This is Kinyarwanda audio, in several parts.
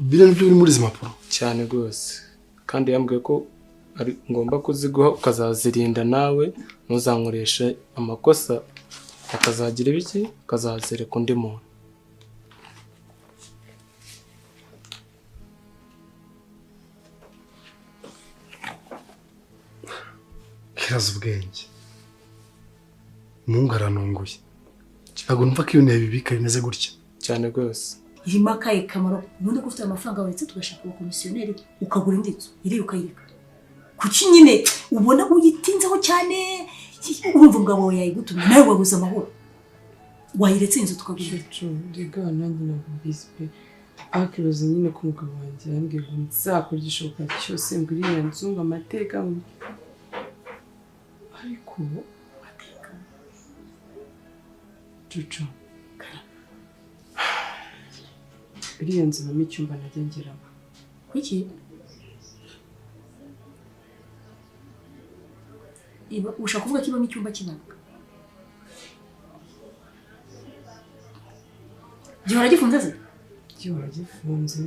Biriya nibyo biri muri izi mpapuro? Cyane rwose, kandi yambwiye ko ari ngomba kuziguha ukazazirinda, nawe ntuzankoreshe amakosa akazagira ibiki, akazazereka undi muntu. Kiraza ubwenge. Mungu aranunguye. Ntabwo numva ko ibintu yabibika bimeze gutya. Cyane rwose. Irimo akahe kamaro? Ubundi ko ufite amafaranga waretse tugashaka abakomisiyoneri ukagura indi nzu iriya ukayireka. Kuki nyine ubona uyitinzeho cyane, urumva umugabo wawe yayigutumye nawe wabuze amahoro, wayiretse inzu tukagura indi. Cucu, rega nanjye ntabwo mbizi pe. Ariko ibaze nyine ko umugabo wanjye yambwiye ngo nzakora igishoboka cyose ngo iriya nzu ngo amateka ngo, ariko Cucu, iriya nzu ibamo icyumba najya ngeramo. Kuki? Ushaka kuvuga ko ibamo icyumba cy'ibanga? Gihora gifunze se? Gihora gifunze.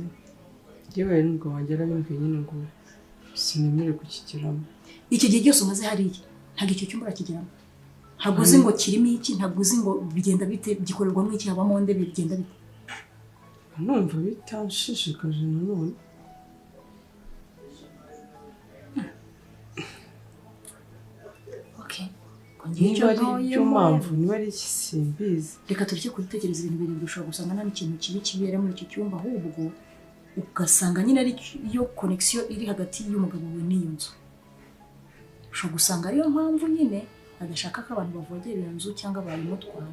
Yewe n'umugabo wanjye yarabimbwiye nyine ngo sinemere kukigeramo. Icyo gihe cyose umaze hariya ntabwo icyo cyumba urakigeramo. Ntabwo uzi ngo kirimo iki, ntabwo uzi ngo bigenda bite, gikorerwamo iki, habamo nde, bigenda bite. Numva bitanshishikaje nanone. Okay. Niba ari byo mpamvu, niba ari iki simbizi. Reka tureke kubitekereza ibintu birebire, ushobora gusanga nta n'ikintu kibi kibera muri icyo cyumba, ahubwo ugasanga nyine ari yo connection iri hagati y'umugabo wawe n'iyo nzu. Ushobora gusanga ariyo mpamvu nyine adashaka ko abantu bavogera iyo nzu cyangwa bayimutwara.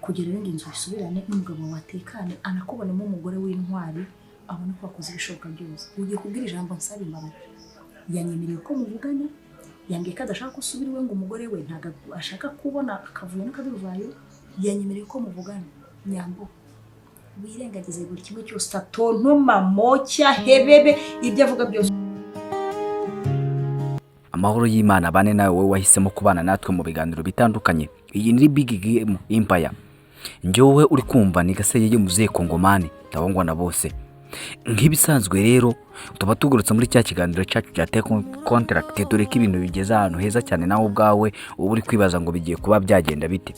Kugira ngo inzu isubirane n'umugabo wawe atekane, anakubonemo umugore w'intwari, abone ko wakoze ibishoboka byose. Ugiye kubwira ijambo nsaba imbabazi. Yanyemereye ko muvugana, yambwiye ko adashaka ko usubira iwe ngo umugore we ntabwo ashaka kubona akavuyo n'akaduruvayo, yanyemereye ko muvugana. Nyambo, wirengagize buri kimwe cyose, atontoma mocya hebebe ibyo avuga byose. Amahoro y'Imana bane nawe wowe wahisemo kubana natwe mu biganiro bitandukanye. Iyi ni Big Game Empire. Njyewe uri kumva ni Gaseyeye Muzehe Kongomani, ndabongwa na bose. Nk'ibisanzwe rero tuba tugurutse muri cya kiganiro cyacu cya Take Contract, dore ko ibintu bigeze ahantu heza cyane, nawe ubwawe uba uri kwibaza ngo bigiye kuba byagenda bite.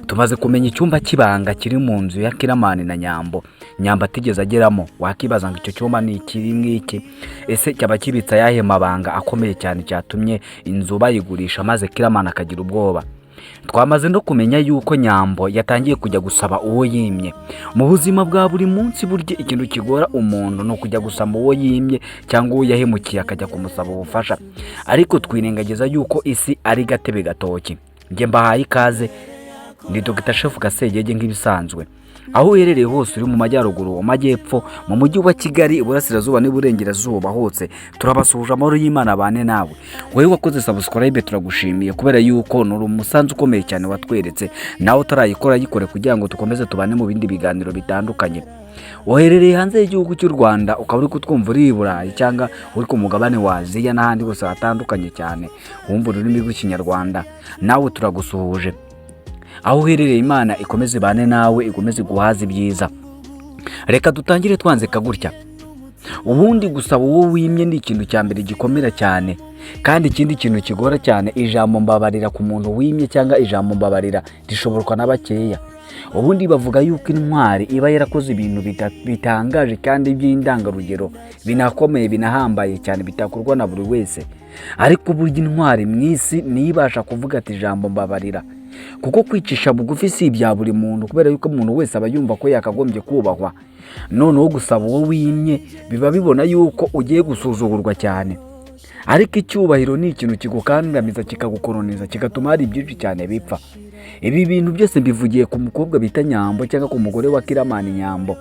Tumaze kumenya icyumba cy'ibanga kiri mu nzu ya Kiramani na Nyambo. Nyambo atigeze ageramo, wakibaza ngo icyo cyumba ni ikiri ngiki, ese cyaba kibitse ayahe mabanga akomeye cyane cyatumye inzu bayigurisha maze Kiramani akagira ubwoba. Twamaze no kumenya yuko Nyambo yatangiye kujya gusaba uwo yimye. Mu buzima bwa buri munsi burya ikintu kigora umuntu ni ukujya gusaba uwo yimye cyangwa uwo yahemukiye akajya kumusaba ubufasha. Ariko twirengagiza yuko isi ari gatebe gatoki. Njye mbahaye ikaze, ni Dr Chef Gasegege nk'ibisanzwe. Aho uherereye hose, uri mu majyaruguru, mu majyepfo, mu mujyi wa Kigali, iburasirazuba n'iburengerazuba hose, turabasuhuje amahoro y'Imana bane nawe. Wowe wakoze subscribe turagushimiye kubera yuko nuri umusanzu ukomeye cyane watweretse. Nawe utarayikora yikore kugira ngo dukomeze tubane mu bindi biganiro bitandukanye. Uherereye hanze y'igihugu cy'u Rwanda ukaba uri kutwumva uri i Burayi cyangwa uri ku mugabane wa Aziya n'ahandi hose hatandukanye cyane wumva ururimi rw'Ikinyarwanda, nawe turagusuhuje. Aho uherereye Imana ikomeze ibane nawe, ikomeze guhaza ibyiza. Reka dutangire twanzika gutya. Ubundi gusaba uwo wimye ni ikintu cya mbere gikomera cyane, kandi ikindi kintu kigora cyane, ijambo mbabarira ku muntu wimye cyangwa ijambo mbabarira rishoborwa na bakeya. Ubundi bavuga yuko intwari iba yarakoze ibintu bitangaje kandi by'indangarugero, binakomeye, binahambaye cyane, bitakorwa na buri wese. Ariko burya intwari mu isi ntibasha kuvuga ati ijambo mbabarira, kuko kwicisha bugufi si ibya buri muntu, kubera yuko umuntu wese aba yumva ko yakagombye kubahwa. Noneho gusaba uwo wimye biba bibona yuko ugiye gusuzugurwa cyane. Ariko icyubahiro ni ikintu kigukandamiza, kikagukoroniza, kigatuma hari byinshi cyane bipfa. Ibi bintu byose mbivugiye ku mukobwa bita Nyambo cyangwa ku mugore wa Kiramani Nyambo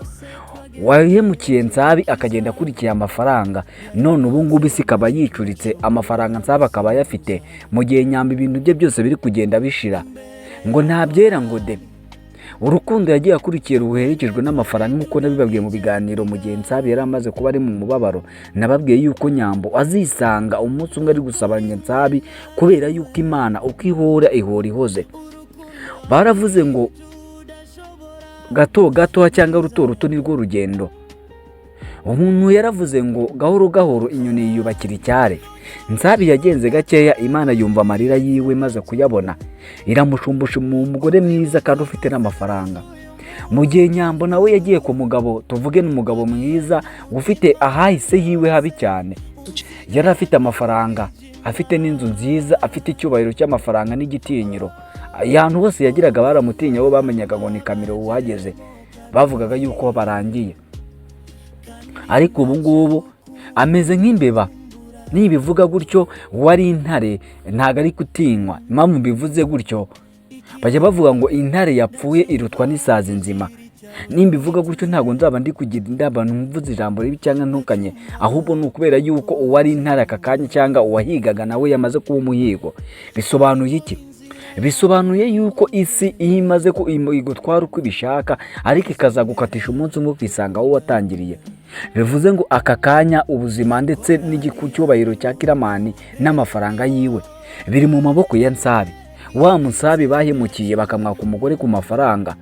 wahemukiye Nsabi akagenda akurikiye amafaranga, none ubu ngubu isi ikaba yicuritse, amafaranga Nsabi akaba ayafite, mu gihe Nyambo ibintu bye byose biri kugenda bishira ngo ntabyera ngo de. Urukundo yagiye akurikiye ruherekejwe n'amafaranga, nk'uko nabibabwiye mu biganiro mu gihe Nsabi yari amaze kuba ari mu mubabaro. Nababwiye yuko Nyambo azisanga umunsi umwe ari gusaba Nsabi, kubera yuko Imana uko ihora ihora ihoze. Baravuze ngo Gato gato cyangwa ruto ruto nirwo rugendo. Umuntu yaravuze ngo gahoro gahoro inyoni yiyubakira icyare. Nsabi yagenze gakeya, Imana yumva amarira yiwe, maze kuyabona iramushumbusha mu mugore mwiza kandi ufite n'amafaranga. Mu gihe Nyambo nawe yagiye ku mugabo, tuvuge ni umugabo mwiza ufite ahahise yiwe habi cyane. Yari afite amafaranga, afite n'inzu nziza, afite icyubahiro cy'amafaranga n'igitinyiro. Ahantu hose yagiraga baramutinya, bo bamenyaga ngo ni Kamiro uhageze, bavugaga yuko barangiye. Ariko ubu ngubu ameze nk'imbeba. Nibivuga gutyo, wari intare ntabwo ari gutinywa. Impamvu mbivuze gutyo, bajya bavuga ngo intare yapfuye irutwa n'isazi nzima. Nimba ivuga gutyo, ntabwo nzaba ndi kugira indaba mvuze ijambo ribi cyangwa ntukanye, ahubwo ni ukubera yuko uwari intare aka kanya cyangwa uwahigaga nawe yamaze kuba umuhigo. Bisobanuye iki? Bisobanuye yuko isi iyo imaze igutwara uko ibishaka, ariko ikazagukatisha umunsi umwe ukisanga aho watangiriye. Bivuze ngo aka kanya ubuzima ndetse n'icyubahiro cya Kiramani n'amafaranga yiwe biri mu maboko ya Nsabi, wa Musabi bahemukiye bakamwaka umugore ku mafaranga.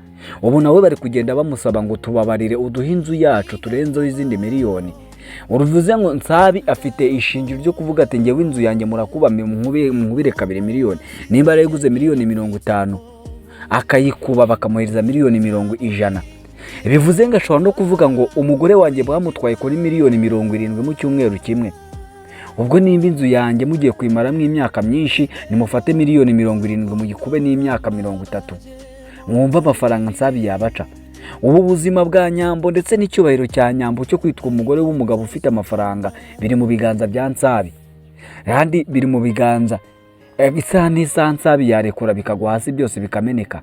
Ubu nawe bari kugenda bamusaba ngo tubabarire, uduhe inzu yacu turenzeho izindi miliyoni. Uruvuze ngo Nsabi afite ishingiro ryo kuvuga ati ngewe inzu yanjye murakuba nkubire kabiri miliyoni. Nimba yarayiguze miliyoni 50, akayikuba bakamuhereza miliyoni 100, bivuze ngo ashobora no kuvuga ngo umugore wanjye bamutwaye kuri miliyoni 70 mu cyumweru kimwe. Ubwo nimba inzu yanjye mugiye kuyimaramo imyaka myinshi, nimufate miliyoni 70 muyikube n'imyaka 30, mwumve amafaranga Nsabi yabaca. Ubu buzima bwa Nyambo ndetse n'icyubahiro cya Nyambo cyo kwitwa umugore w'umugabo ufite amafaranga biri mu biganza bya Nsabi, kandi biri mu biganza isaha n'isaha Nsabi yarekura bikagwa hasi byose bikameneka.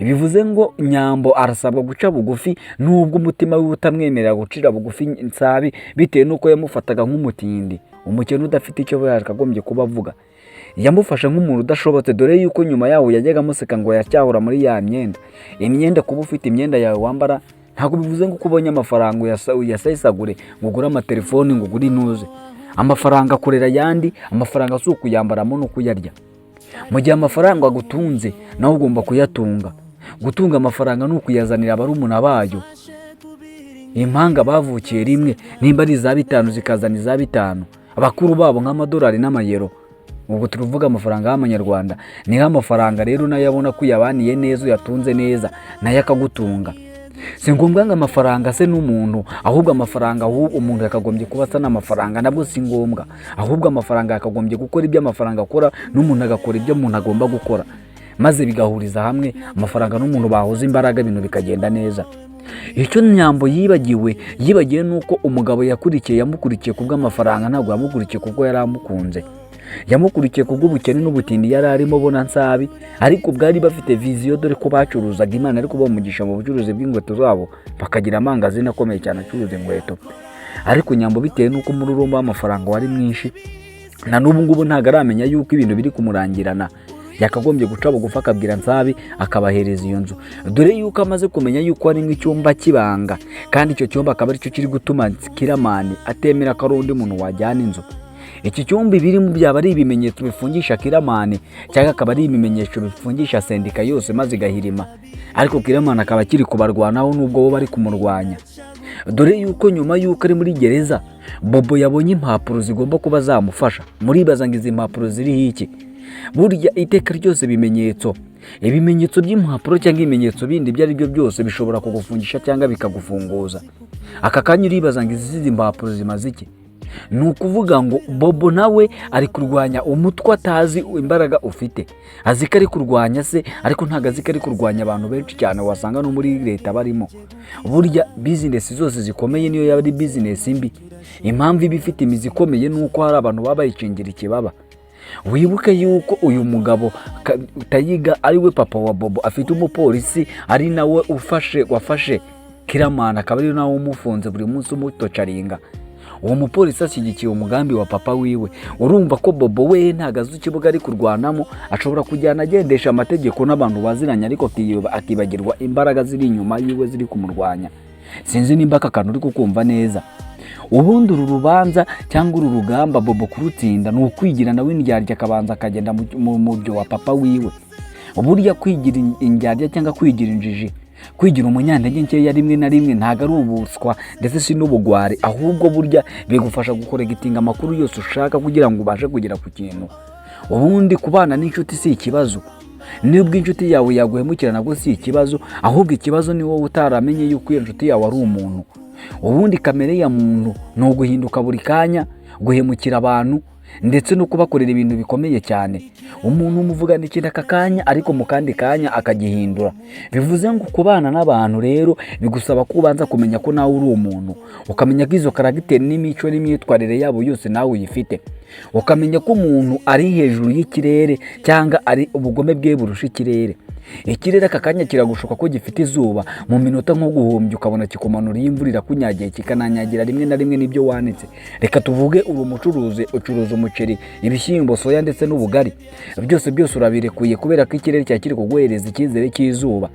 Bivuze ngo Nyambo arasabwa guca bugufi, nubwo umutima we utamwemerera gucira bugufi Nsabi, bitewe n'uko yamufataga nk'umutindi, umukene udafite icyo yakagombye kuba avuga. Yamufashe nk'umuntu udashobotse, dore yuko nyuma yaho yajyaga amuseka ngo yacyahora muri ya myenda. Imyenda, kuba ufite imyenda yawe wambara ntabwo bivuze ngo uko ubonye amafaranga uyasesagure, ngo ugure amatelefoni, ngo ugure intuze. Amafaranga akorera ayandi. Amafaranga si ukuyambaramo, ni ukuyarya. Mu gihe amafaranga agutunze, nawe ugomba kuyatunga. Gutunga amafaranga ni ukuyazanira barumuna bayo, impanga bavukiye rimwe, nimba ari iza bitanu zikazana iza bitanu, abakuru babo nk'amadolari n'amayero. Ubwo turuvuga amafaranga y'amanyarwanda. Niho amafaranga rero nayo abona ko uyabaniye neza, uyatunze neza, nayo akagutunga. Si ngombwa ngo amafaranga ase n'umuntu, ahubwo amafaranga, ahubwo umuntu yakagombye kuba asa n'amafaranga, nabwo si ngombwa. Ahubwo amafaranga yakagombye gukora ibyo amafaranga akora, n'umuntu agakora ibyo umuntu agomba gukora, maze bigahuriza hamwe. Amafaranga n'umuntu bahuza imbaraga, ibintu bikagenda neza. Icyo Nyambo yibagiwe ni uko umugabo yakurikiye yamukurikiye kubw'amafaranga, ntabwo yamukurikiye kuko yari amukunze. Yamukurikiye kubw'ubukene n'ubutindi yari arimo bona Nsabi, ariko bwari bafite vision, dore ko bacuruzaga. Imana ariko bamugisha mu bucuruzi bw'inkweto zabo, bakagira amangazini akomeye cyane acuruza inkweto. Ariko Nyambo, bitewe n'uko umururumba w'amafaranga wari mwinshi, na n'ubu ngubu ntabwo aramenya yuko ibintu biri kumurangirana. Yakagombye guca bugufi akabwira Nsabi akabahereza iyo nzu, dore yuko amaze kumenya yuko harimo icyumba cy'ibanga, kandi icyo cyumba akaba aricyo kiri gutuma Kiramani atemera ko ari undi muntu wajyana inzu. Iki cyumba ibirimo byaba ari ibimenyetso bifungisha Kiramani, cyangwa akaba ari ibimenyetso bifungisha sendika yose maze igahirima. Ariko Kiramani akaba akiri kubarwanaho nubwo bo bari kumurwanya, dore yuko nyuma yuko ari muri gereza Bobo yabonye impapuro zigomba kuba zamufasha. Muribaza ngo izi mpapuro ziriho iki? Burya iteka ryose ibimenyetso by'impapuro cyangwa ibimenyetso bindi ibyo ari byo byose bishobora kugufungisha cyangwa bikagufunguza. Aka kanya uribaza ngo izi mpapuro zimaze iki? Ni ukuvuga ngo Bobo nawe ari kurwanya umutwe atazi imbaraga ufite. Azi ko ari kurwanya se, ariko ntabwo azi ko ari kurwanya abantu benshi cyane, wasanga no muri leta barimo. Burya bizinesi zose zikomeye, niyo yaba ari bizinesi mbi, impamvu iba ifite imizi ikomeye ni uko hari abantu baba bayikingira ikibaba. Wibuke yuko uyu mugabo Tayiga, ari we papa wa Bobo, afite umupolisi ari nawe ufashe wafashe Kiramana, akaba ari nawe umufunze buri munsi umutocaringa. Uwo mupolisi ashyigikiye umugambi wa papa wiwe. Urumva ko Bobo we ntabwo azi ikibuga ari kurwanamo. Ashobora kujyana agendesha amategeko n'abantu baziranye, ariko akibagirwa imbaraga ziri inyuma yiwe ziri kumurwanya. Sinzi nimba aka kantu uri kukumva neza. Ubundi uru rubanza cyangwa uru rugamba Bobo kurutsinda ni ukwigira nawe indyarya, akabanza akagenda mu muryo wa papa wiwe. Burya kwigira indyarya cyangwa kwigira injiji Kwigira umunyantege nkeya rimwe na rimwe ntabwo ari ubuswa, ndetse si n'ubugwari, ahubwo burya bigufasha gukoregitinga amakuru yose ushaka kugira ngo ubashe kugera ku kintu. Ubundi kubana n'inshuti si ikibazo, nubwo inshuti yawe yaguhemukira nabwo si ikibazo, ahubwo ikibazo ni wowe utaramenye yuko iyo nshuti yawe ari umuntu. Ubundi kamere ya muntu ni uguhinduka buri kanya, guhemukira abantu ndetse no kubakorera ibintu bikomeye cyane. Umuntu umuvugana ikintu aka kanya, ariko mu kandi kanya akagihindura. Bivuze ngo kubana n'abantu rero bigusaba ko ubanza kumenya ko nawe uri umuntu, ukamenya ko izo caractère n'imico n'imyitwarire yabo yose nawe uyifite, ukamenya ko umuntu ari hejuru y'ikirere cyangwa ari ubugome bwe burusha ikirere. Ikirere aka kanya kiragushuka ko gifite izuba, mu minota nko guhumbya ukabona kikumanura imvura irakunyagiye, kikananyagira rimwe na rimwe n'ibyo wanitse. Reka tuvuge uri umucuruzi, ucuruza umuceri, ibishyimbo, soya ndetse n'ubugari, byose byose urabirekuye kubera ko ikirere cyari kiri kuguhereza icyizere cy'izuba.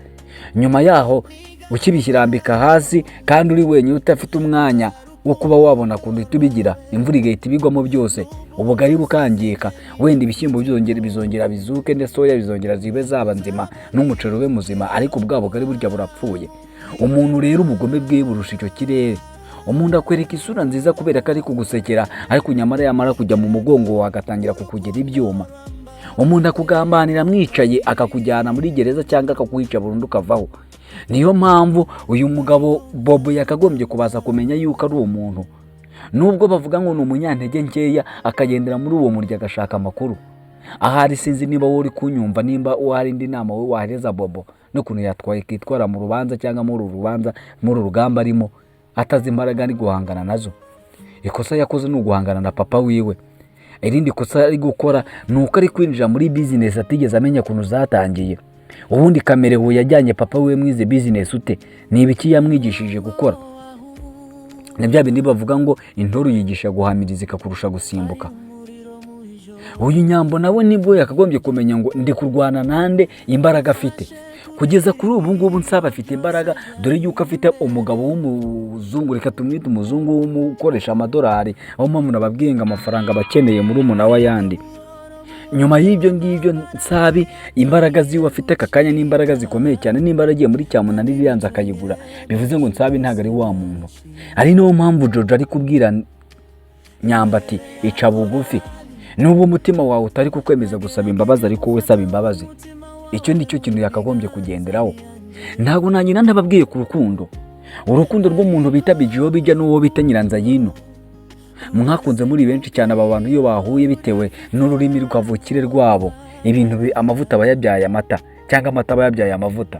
Nyuma yaho ukibishyirambika hasi kandi uri wenyine, udafite umwanya wo kuba wabona ukuntu uhita ubigira, imvura igahita ibigwamo byose, ubugari bukangika. Wenda ibishyimbo bizongera bizuke, ndetse soya bizongera zibe zaba nzima n'umuceri ube muzima, ariko bwa bugari burya burapfuye. Umuntu rero ubugome bwe burusha icyo kirere. Umuntu akwereka isura nziza kubera ko ari kugusekera, ariko nyamara yamara kujya mu mugongo wawe agatangira kukugira ibyuma. Umuntu akugambanira mwicaye, akakujyana muri gereza cyangwa akakwica burundu ukavaho. Niyo mpamvu uyu mugabo Bobo yakagombye kubaza kumenya yuko ari umuntu, nubwo bavuga ngo ni umunyantege nkeya, akagendera muri uwo murya agashaka amakuru. Ahari sinzi niba wowe uri kunyumva, nimba hari indi nama wowe wahereza Bobo n'ukuntu yatwaye kitwara mu rubanza cyangwa muri uru rubanza, muri uru rugamba arimo atazi imbaraga ari guhangana nazo. Ikosa yakoze ni uguhangana na papa wiwe. Irindi kosa ari gukora ni uko ari kwinjira muri business atigeze amenya ukuntu zatangiye. Ubundi Kamerewe yajyanye papa we mwize business ute? Ni ibiki yamwigishije gukora? Ni bya bindi bavuga ngo intore uyigisha guhamiriza ikakurusha gusimbuka. Uyu Nyambo nawe nibwo yakagombye kumenya ngo ndi kurwana nande, imbaraga afite kugeza kuri ubu ngubu. Nsaba afite imbaraga, dore yuko afite umugabo w'umuzungu, reka tumwite umuzungu w'umukoresha amadolari, aho mpamvu nababwiye ngo amafaranga aba akeneye muri umuna w'ayandi. Nyuma y'ibyo ngibyo, Nsabi imbaraga ziwe afite aka kanya ni imbaraga zikomeye cyane. Nimba yaragiye muri cyamunara iriya nzu akayigura, bivuze ngo Nsabi ntabwo ari wa muntu. Ari niyo mpamvu Jojo ari kubwira Nyamba ati: "Ica bugufi, nubwo umutima wawe utari kukwemeza gusaba imbabazi, ariko wowe saba imbabazi." Icyo ni cyo kintu yakagombye kugenderaho. Ntabwo nanyina ntababwiye ku rukundo, urukundo rw'umuntu bita Bijiyo bijya n'uwo bita Nyiranzayino. Mwakunze muri benshi cyane. Aba bantu iyo bahuye, bitewe n'ururimi rwavukire rwabo, ibintu amavuta aba yabyaye amata cyangwa amata aba yabyaye amavuta.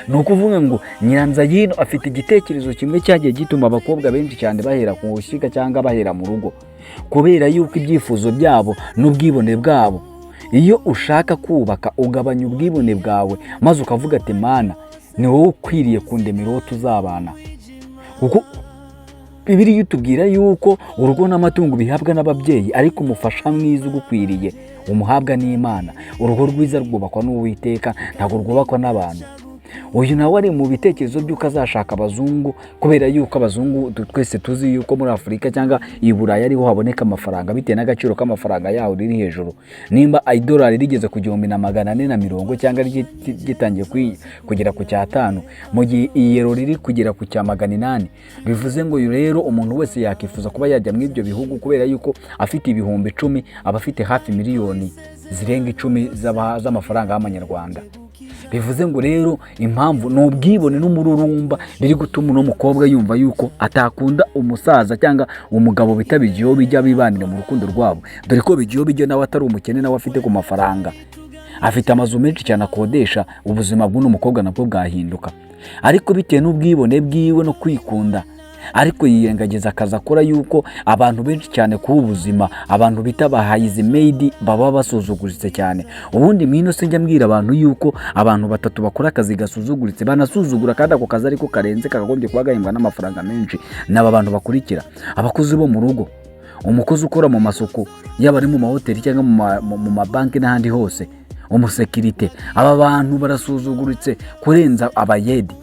Ni ukuvuga ngo Nyiranzayino afite igitekerezo kimwe cyagiye gituma abakobwa benshi cyane bahera ku bushyiga cyangwa bahera mu rugo, kubera yuko ibyifuzo byabo n'ubwibone bwabo. Iyo ushaka kubaka ugabanya ubwibone bwawe, maze ukavuga ati: "Mana, ni wowe ukwiriye kundemera uwo tuzabana," kuko Bibiliya itubwira yuko urugo n'amatungo bihabwa n'ababyeyi, ariko umufasha mwiza ugukwiriye umuhabwa n'Imana. Urugo rwiza rwubakwa n'Uwiteka, ntabwo rwubakwa n'abantu. Uyu nawe ari mu bitekerezo by'uko azashaka abazungu, kubera yuko abazungu twese tuzi yuko muri Afurika cyangwa i Burayi ariho haboneka amafaranga, bitewe n'agaciro k'amafaranga yaho riri hejuru. Nimba idolari rigeze ku 1440 cyangwa gitangiye kugera ku cyatanu, mu gihe iyero riri kugera ku cya 800, bivuze ngo uyu rero umuntu wese yakifuza kuba yajya muri ibyo bihugu, kubera yuko afite 10,000 aba afite hafi miliyoni zirenga 10 z'amafaranga y'amanyarwanda. Bivuze ngo rero impamvu ni ubwibone n'umururumba biri gutuma uno mukobwa yumva yuko atakunda umusaza cyangwa umugabo bita Bigiyo bijya bibanira mu rukundo rwabo, dore ko Bigiyo bijya nawe atari umukene, nawe afite ku mafaranga, afite amazu menshi cyane akodesha. Ubuzima bw'uno mukobwa nabwo bwahinduka, ariko bitewe n'ubwibone bwiwe no kwikunda, ariko yirengagiza akazi akora, yuko abantu benshi cyane kuba ubuzima abantu bita ba housemaid baba basuzuguritse cyane. Ubundi mwino sinjya mbwira abantu yuko abantu batatu bakora akazi gasuzuguritse banasuzugura, kandi ako kazi ariko karenze kakagombye kuba gahembwa n'amafaranga menshi, ni aba bantu bakurikira: abakozi bo mu rugo, umukozi ukora mu masuku, yaba ari mu mahoteli cyangwa mu mabanki n'ahandi hose, umusekirite. Aba bantu barasuzuguritse kurenza abayedi,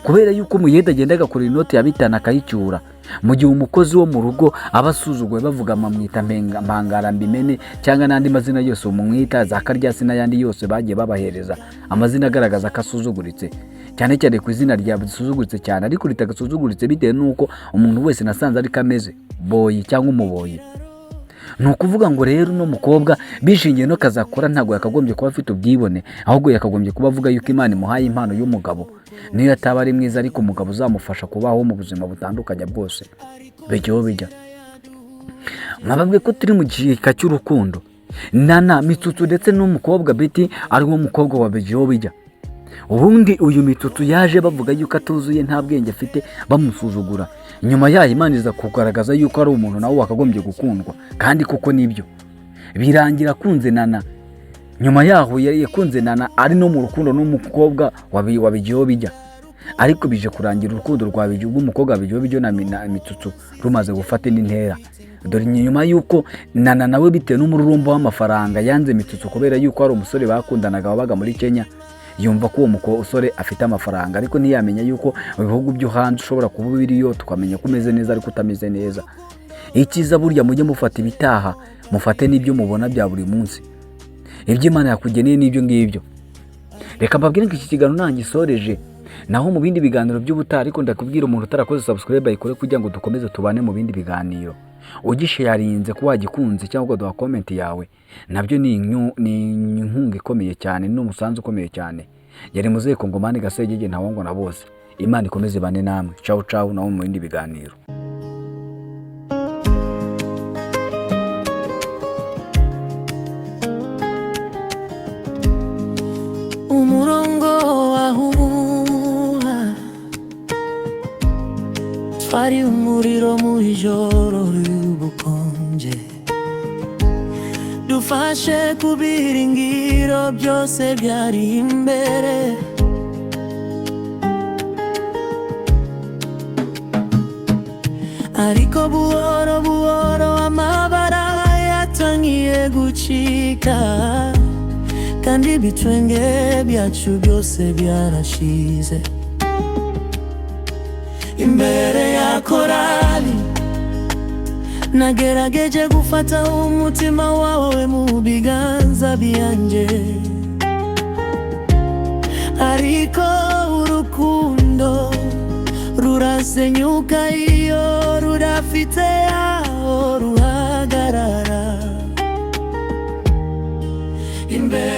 kubera yuko umuyede agenda agakora inoti ya 5 akayicyura, mu gihe umukozi wo mu rugo aba asuzuguwe, bavuga bamwita mpangara mbimene cyangwa n'andi mazina yose umwita, za karyasi n'ayandi yose bagiye babahereza amazina agaragaza ko asuzuguritse. Cyane cyane ku izina ryawe risuzuguritse cyane, ariko ritagasuzuguritse bitewe n'uko umuntu wese nasanze ariko ameze boyi cyangwa umuboyi. Ni ukuvuga ngo rero uno mukobwa bishingiye no kazakora, ntabwo yakagombye kuba afite ubwibone, ahubwo yakagombye kuba avuga yuko Imana imuhaye impano y'umugabo, niyo ataba ari mwiza ariko umugabo uzamufasha kubaho mu buzima butandukanye bwose. Bijyaho bijya mwababwe ko turi mu gika cy'urukundo. Nana Mitsutsu ndetse n'umukobwa Betty, ari wo mukobwa wa Bijyaho bijya. Ubundi uyu Mitsutsu yaje bavuga yuko atuzuye, nta bwenge afite, bamusuzugura. Nyuma yaho Imana iza kugaragaza yuko ari umuntu nawe wakagombye gukundwa, kandi kuko nibyo birangira akunze Nana. Nyuma yaho yari yakunze Nana, ari no mu rukundo n'umukobwa wa Bijyaho bijya, ariko bije kurangira urukundo rwa Bijyaho, rw'umukobwa wa Bijyaho bijya na Mitsutsu rumaze gufata indi ntera. Dore nyuma y'uko Nana nawe bitewe n'umururumba w'amafaranga yanze Mitsutsu, kubera yuko hari umusore bakundanaga wabaga muri Kenya, yumva ko uwo musore afite amafaranga, ariko ntiyamenya yuko mu bihugu byo hanze ushobora kuba ubiriyo tukamenya ko umeze neza ariko utameze neza. Icyiza burya mujye mufata ibitaha, mufate n'ibyo mubona bya buri munsi, ibyo Imana yakugeneye n'ibyo ngibyo. Reka mbabwire ngo iki kiganiro ntangisoreje, naho mu bindi biganiro by'ubutaha. Ariko ndakubwira, umuntu utarakoze subscribe ayikore kugira ngo dukomeze tubane mu bindi biganiro. Ugisharinze ko wagikunze cyangwa ukaduha comment yawe, nabyo ni inkunga ikomeye cyane, ni umusanzu ukomeye cyane. Yari muzehe Kongomani Gasegege, ntawangwa na bose. Imana ikomeze ibane namwe. Ciao ciao, naho mu bindi biganiro. Umurongo wahuha twari umuriro mu ijoro ry'ubukonje, dufashe ku biringiro byose byari imbere. Ariko buhoro buhoro amabara yatangiye gucika, kandi ibitwenge byacu byose byarashize. Imbere ya korali nagerageje gufata umutima wawe mu biganza byanjye, ariko urukundo rurasenyuka iyo rudafite aho ruhagarara. Imbere